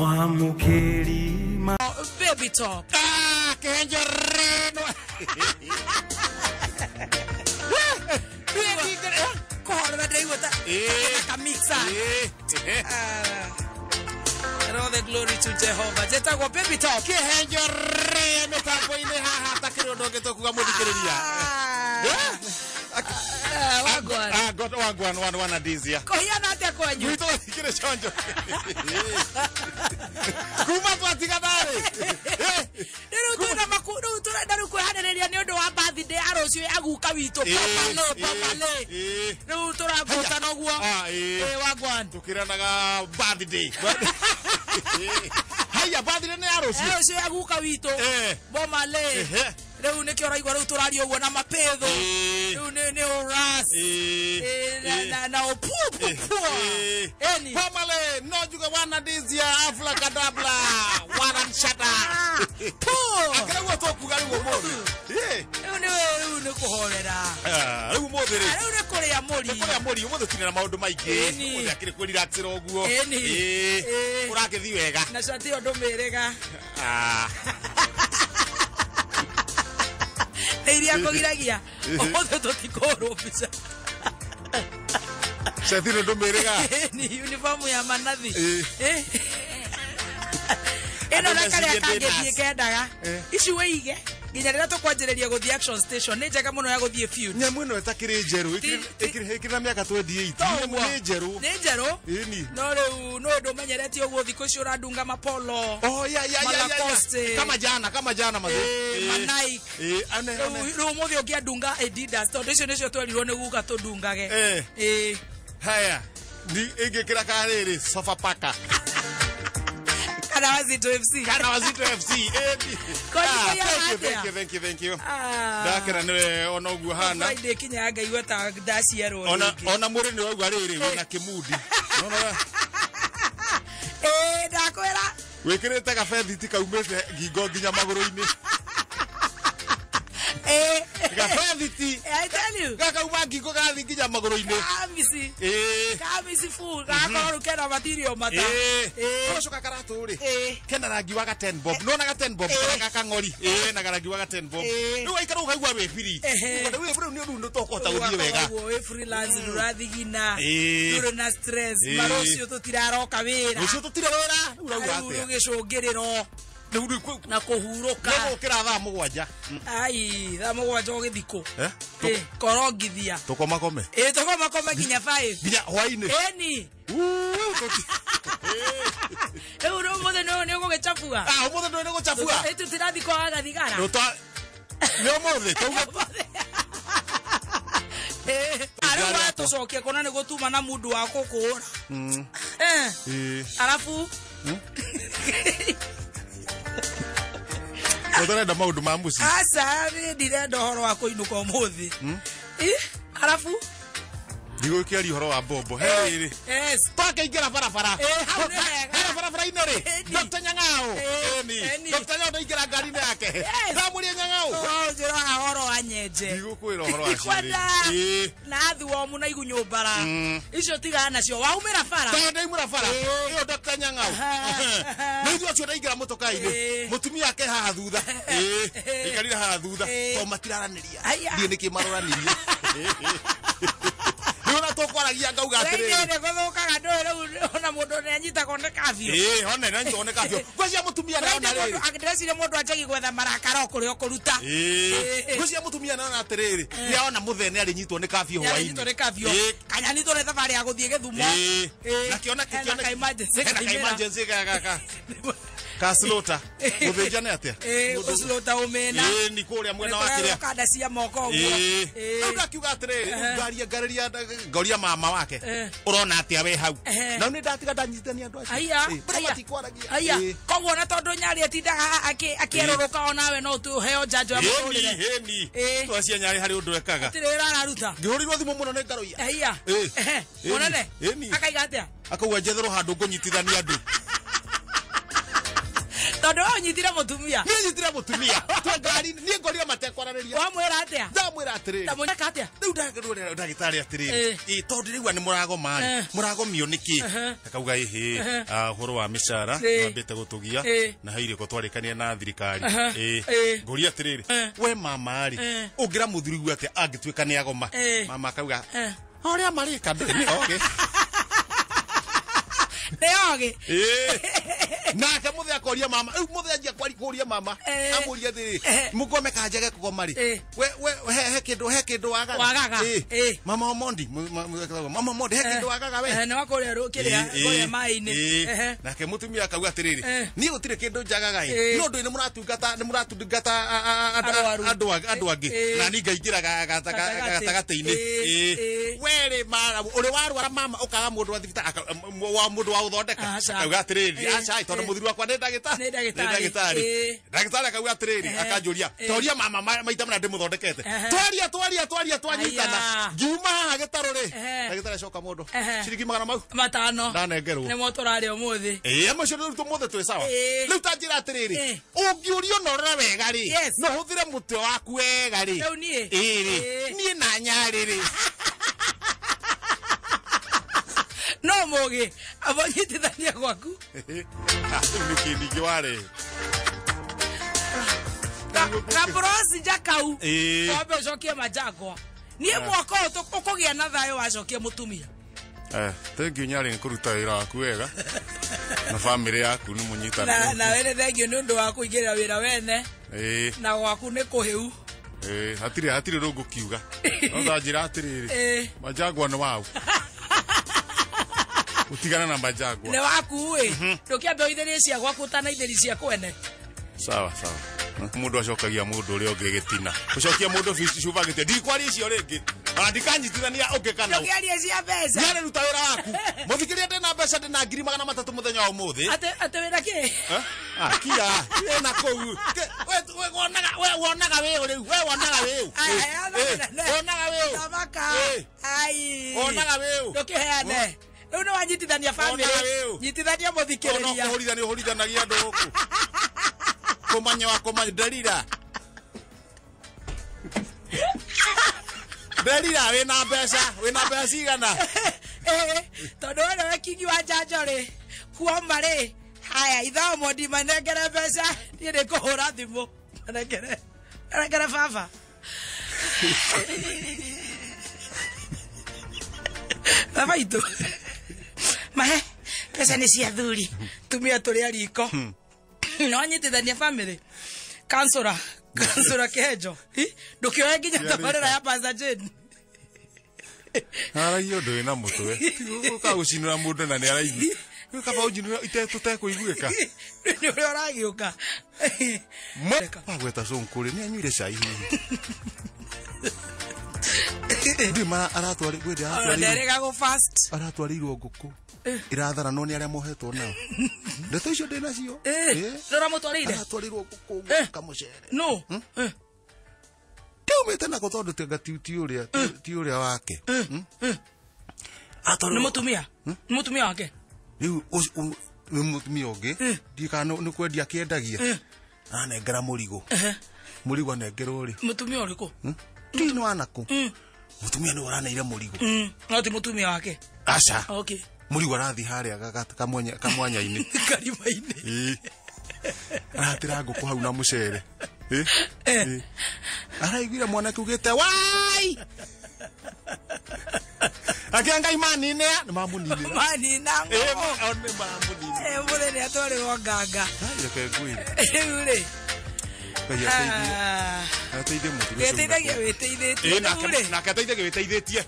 Mwamũkĩri ma Baby top. Ah, kenjereno. Kũhorera ndĩraigua ta kamixer. And all the glory to Jehovah. Njĩtagwo baby top. Kihenjore mĩtambo-inĩ haha takĩrĩ ũndũ ũngĩ tũkuga mũthikĩrĩria. Wagwan. Ah, God, wagwan, wan, wana ndizia. Kũhiana atĩa kwanyu? Gwitũ gũtikĩrĩ conjo. Kuma twatigana rĩ. Rĩu twĩna maku rĩu tũrenda rĩu kwĩharĩrĩria nĩ ũndũ wa birthday ya rũciũ ya guka witũ Papa Lo, Papa Lo. Rĩu tũrangũtana ũguo. Ah, ĩĩ. Ĩĩ, wagwan. Tũkĩranaga birthday. Haya, birthday nĩ ya rũciũ. Ya rũciũ ya guka witũ. Eh. Boma Le. Ehe. Rĩu nĩkĩo ũraigua rĩu tũraria ũguo na mapĩthũ. Ĩĩ. Rĩu nĩ ũras. Ĩĩ. Ĩĩ, na ũpupupu. Ĩĩ. Ĩni. Pomale, no njuge wanadizia aflakadabla waranshada. Pu. Akĩra guo tũkuga rĩu ũmũthĩ. Ĩĩ. Rĩu nĩ rĩu nĩ kũhorera. Ah, rĩu ũmũthĩ rĩ. Rĩu nĩ kũrĩa mũri. Kũrĩa mũri ũmũthĩ tũtirĩ na maũndũ maingĩ. Ĩni. Ũmũthĩ akĩrĩ kwĩrelaxĩra ũguo. Ĩni. Ĩĩ. Ĩĩ. Ũrakĩthiĩ wega. Na cati ĩyo ndũmĩrĩga. Ah. Nĩ iria kũgiragia. Ũmũthĩ tũtikũhũrwo mbica. Cati ĩno ndũmĩrĩga. Ĩni uniform ya manathi. Ĩĩ. Ĩ. Ĩno na Andũ karĩa mecirie ndĩ kangĩthiĩ nurse. kendaga. Eh. Ici wĩige nginya rĩrĩa tũkwanjĩrĩria gũthiĩ action station nĩ njega mũno ya gũthiĩ field. Nyamũ ĩno ĩtakĩrĩ njerũ. Ti- Ĩkĩrĩ na mĩaka 28. Nyamũ nĩ njerũ. Nĩ njerũ. Ĩni. No rĩu no ũndũ ũmenyeretie ũguo thikũ ici ũrandunga mapolo. Oh, ya, ya, ya, ya, ya. Malacoste. Kama jana mazee. Eh, ma Nike. Eh, ane, ane. Rĩu ũmũthĩ ũngĩandunga Adidas tondũ icio nĩcio twerirwo nĩ guka tũndungage. Eh. Ĩĩ. Haya. Ni ingĩkĩra karĩrĩ Sofapaka. Kana Wazito FC. Kana Wazito FC. Eh, Kwanyu ah, kũrĩa thank you, atĩa? thank you, thank you, thank you. Ah. Ndakena nĩwe ona ũguo hana. Friday kinya ngaigua ta ndaciarwo Ona rĩngĩ. ona mwĩrĩ nĩ waigua rĩrĩ wĩna kĩmundi. Nona Ĩĩ ndakwĩra. wĩkĩrĩte gabethiti kaumĩte ngingo nginya magũrũ-inĩ. Ĩĩ. Gabethiti I tell you. gakauma ngingo gathiĩ nginya magũrũ-inĩ. Kamisi. Ĩĩ. Kamisi full. Gakorwo rĩu kena material mata. Ĩĩ. Ĩĩ. Ũgacoka karatũ rĩ. Ĩĩ. Kena rangi wa ga 10 bob. Nĩwona ga 10 bob Ĩĩ. kana ga kang'ori. Ĩĩ na rangi wa ga 10 bob. Ĩĩ. Rĩu waikara ũkaigua wĩ free. Ehe. Rĩu rĩu nĩ ũndũ tũkũhota gũthiĩ wega. Ũguo wĩ freelance ndũrathigina. Ĩĩ. Ndũrĩ na stress. Ĩĩ. Marũciũ tũtiraroka wĩra. Rũciũ tũtirĩ wĩra. Rĩu ũrauga Rĩu atĩa? gĩcũngĩrĩro Rĩu rĩu na kũhurũka. gũkĩra thaa 7. Ai, thaa 7 ũgĩthiĩ kũ? Eh? Ĩ, korongithia. Tũkomakome. Ĩ, tũkomakome nginya 5. Nginya hwainĩ. Ĩni. Uu, tũti- Rĩu rĩu ũmũthĩ nĩ ũgũgĩcabua. Ah, ũmũthĩ ndũĩ nĩ gũcabua. Ĩ, tũtirathiĩ kwaga thigara. Rĩu twa- Nĩ ũmũthĩ tauga Ĩ, rĩu watũcokia kuona nĩ gũtuma na mundu wa gũkũra. Eh, Ĩĩ. arabu Ũtarenda maũndũ ma mũciĩ. aca niĩ ndirenda ũhoro wa kũinũka ũmũthĩ. Ĩ, arabu Ndigũkĩaria ũhoro wa mbombo. He rĩrĩ. yes. Twakĩingĩra barabara. Ĩ, hau nĩ hega. Hena barabara-inĩ rĩ. Ĩni. Dr. Nyang'au. Ĩ, Ĩni. ĩni. Dr. Nyang'au ndaingĩra ngari-inĩ yake. Yes. Ndamũria Nyang'au. Oh, njĩraga ũhoro wa nyenje. Ndigũkwĩra ũhoro wa Ndikwenda. ciĩrĩ. Ĩ. na athuomu na igunyũmbara icio tigana nacio waumĩra bara Tondũ ndaimũra bara. Ĩ. Ĩyo Dr. Nyang'au. Aha. Nĩ ithuĩ acio ndaingĩra mũtoka-inĩ. Ĩ. Mũtumia ake haha thutha. Ĩ. Aikarire haha thutha. Ĩ. Tondũ matiraranĩria. Aya. Ndiũĩ nĩkĩ maroranĩria. Nĩ ona tũkwaragia ngauga atĩrĩrĩ. nĩ gũthũkaga ndũĩ rĩu ona mũndũ nĩ anyitagwo nĩ kabiũ Ĩ, one na nyitwo nĩ kabiũ. Ngwĩciria mũtumia nĩona rĩrĩ. ndĩreciria mũndũ anjagie gwetha marakara o kũrĩa ũkũruta Ĩ. Ngwĩciria mũtumia nĩona atĩrĩrĩ. Nĩaona mũthee nĩarĩnyitwo nĩ kabiũ hwainĩ. Nĩarĩnyitwo nĩ kabiũ Ĩ. kanyanyitwo nĩ thabarĩ ya gũthiĩ gĩthumo Ĩ. Ĩ. Na kĩona Hena kĩona ka emergency hena ka kaimĩra. emergency ga ga ga. Ka slaughter. Gũthĩnja nĩ atĩa? Ĩ, gũclota ũmĩna Ĩ, nĩ kũrĩa mwena wa kĩrĩa. kanda cia moko ũguo Ĩ. Ĩ. Rĩu ndakiuga atĩrĩrĩ, ngaria ngarĩria ngoria mama wake. Eh. Ũrona atĩa we hau? Ehe. Na nĩ ndatiga ndanyitithania andũ acio. Aya, Ĩ, mbere aya, matikwaragia. aya. Ĩ. Koguo na tondũ nyarĩ atindaga akĩerũrũka onawe no ũheo njanjo ya Ĩni, mũtũrĩre. ĩni. Ĩ. Twacia nyarĩ harĩ ũndũ ekaga. Gũtirĩ wĩra araruta. Ngĩhũrĩrwo thimũ mũno nĩ ngaroia. Aya. Ĩ. Ehe. Ĩni, Mũnene. ĩni. Akaiga atĩa? Akauga njetherwo handũ ngũnyitithania andũ. Tondũ Tondũ we ũnyitire mũtumia. Niĩ nyitire mũtumia twe ngari niĩ ngorire matekwaranĩria. Wamwĩra atĩa? Ndamwĩra atĩrĩrĩ. Ndamwĩra atĩa? Rĩu ndagĩtarĩ atĩrĩrĩ, ĩ tondũ rĩu nĩ mũragoma rĩ, mũragomio nĩkĩ? Akauga ĩhĩ, ũhoro wa mĩcara wambĩte gũtũgia na he irĩko twarĩkania na thirikari. Ĩ ngũria atĩrĩrĩ, we mama rĩ, ũngĩra mũthuriguo atĩa angĩtuĩka nĩ agoma? Mama akauga ũrĩa marĩka ndũĩ nĩ ogĩ. Nĩ ogĩ. Nake mũthee akoria mama, rĩu mũthee anjia kũria mama, amũria atĩrĩrĩ, mũgome kana njage kũgoma rĩ, we he kĩndũ wagaga. Mama Omondi, mama Omondi, he kĩndũ wagaga we. Nĩ wakũrĩa kĩrĩa kũrĩa maĩ-inĩ. Nake mũtumia akauga atĩrĩrĩ, niĩ gũtirĩ kĩndũ njagaga ĩ, no ndũĩ nĩ mũratungata, nĩ mũratungata andũ angĩ, na niĩ ngaingĩra gatagatĩ-inĩ. We rĩ, ũrĩ warwara mama ũkaga mũndũ wa thibitarĩ, wa mũndũ wa gũthondeka. Akauga atĩrĩrĩ, aca tondũ mũthuri wakwa nĩ ndagĩtarĩ. Ndagĩtarĩ akauga atĩrĩrĩ, akanjũria, toria mama maita mana ndĩmũthondekete. Twaria twanyitana. Ngiuma haha gĩtarũ rĩ, ndagĩtarĩ acoka mũndũ ciringi magana mau 500 ndanengerwo. Nĩmo tũrarĩa ũmũthĩ. Ĩ macio rĩu tũmũthĩ twĩ sawa. Rĩu ta njĩra atĩrĩrĩ, ũngĩũrio na ũrore wega rĩ, no ũhũthĩre mũtwe waku wega rĩ. Rĩu niĩ. Ĩ rĩ, niĩ na nyarĩ rĩ. No mũgĩ, abonyitithania gwaku. Rĩu nĩkĩ ningĩ warĩ? Kabrosi jakau. Wambe ũcokie majangwa. Niĩ mwaka ũyũ ũkũgĩa na thayũ wacokia mũtumia. Thank you nyarĩ nĩ kũruta wĩra waku wega. Na family yaku nĩ mũnyitana. Na we nĩ thank you nĩ ũndũ wa kũingĩrĩra wĩra wene. Na gwaku nĩ kũhĩu. Hatirĩ rũngũ kiuga. No ta njĩra atĩrĩrĩ, majangwa nĩ wau. Utigana na majangwa. Nĩ waku ĩ. Ndũkĩambe ũithĩrie cia gwaku ũtanaithĩria cia kwene. Sawa sawa. Mũndũ acokagia mũndũ ũrĩa ũngĩ gĩtina. Ũcokia mũndũ cuba gĩtina. Ndikwaria icio rĩngĩ. Ona ndikanyitithania ũngĩ kana ũ. Ndũkĩarie cia mbeca. Nyarĩ ruta wĩra waku. Mũthikĩria ndĩna mbeca ndĩna ngiri 300 mũthenya wa ũmũthĩ. Atĩ wĩna kĩ? Kia. Wĩna kũu. We wonaga wĩ ũ rĩu. We wonaga wĩ ũ. Wonaga wĩ ũ. Thamaka. Ai. Wonaga wĩ ũ. Ndũkĩheane. Rĩu nĩ wanyitithania family. Nyitithania mũthikĩrĩria. Ona kũhũrithania ũhũrithanagia andũ gũkũ. Kũmanya wa kũmanya nderira. Nderira wĩna mbeca, wĩna mbeca cigana? Tondũ we nĩwe kingi wa njanjo rĩ, kuoma rĩ, haya ithaa Omondi manengere mbeca, niĩ nĩ ngũhũra thimũ. Manengere. Manengere baba. Baba itũ. Mahe, mbeca nĩ cia thuri. Tumia tũrĩa riko. No nyitithania family. Kansura, kansura Kĩhenjo. Ndũkĩoe nginya tabarĩra ya Pastor Jane. Aragia ũndũ wĩna mũtwe. Ũka gũcinũra mũndũ na nĩ araigua. Kaba ũnjinũra tũtekũiguĩka. Nĩ ũrĩa ũragĩũka. Wagweta cũnkũrĩ nĩ anyuire cai hihi. Ndĩ mara aratwarĩ Nderĩga gũ fast. Aratwarĩirwo ngũkũ. Iratharanwo nĩ arĩa mohetwo nao. Ndeto icio ndĩ nacio. Ndũramũtwarĩire? Aratwarĩirwo ngũkũ kamũcere. No. Ndiumĩte nako tondũ tanga ti ũrĩa wake. Nĩ mũtumia? Nĩ mũtumia wake? Rĩu nĩ mũtumia ũngĩ. Ndiũĩ kana nĩ kwendia akĩendagia. Anengera mũrigo. Mũrigo anengerwo rĩ. Mũtumia ũrĩkũ? Ndiũĩ nĩ wa nakũ. Mũtumia nĩwe ũraneire mũrigo. No ti mũtumia wake? Aca. Okay. Mũrigo arathiĩ harĩa kamwanya-inĩ. Karima-inĩ. Aratĩra ngũkũ hau na mũcere. Araiguire mwanake ugĩte wai. Akĩa Ngai maninea, nĩ mamũninĩra. Manina ngũkũ. Nĩ mamũninĩra. Mũthĩ nĩ atwarĩrwo nganga. Reke ngwĩre. Rĩu rĩ. Ngai ateithie. Ateithie mũthuri ũcio. Wĩteithagia wĩteithĩtie. Nake ateithagia wĩteithĩtie.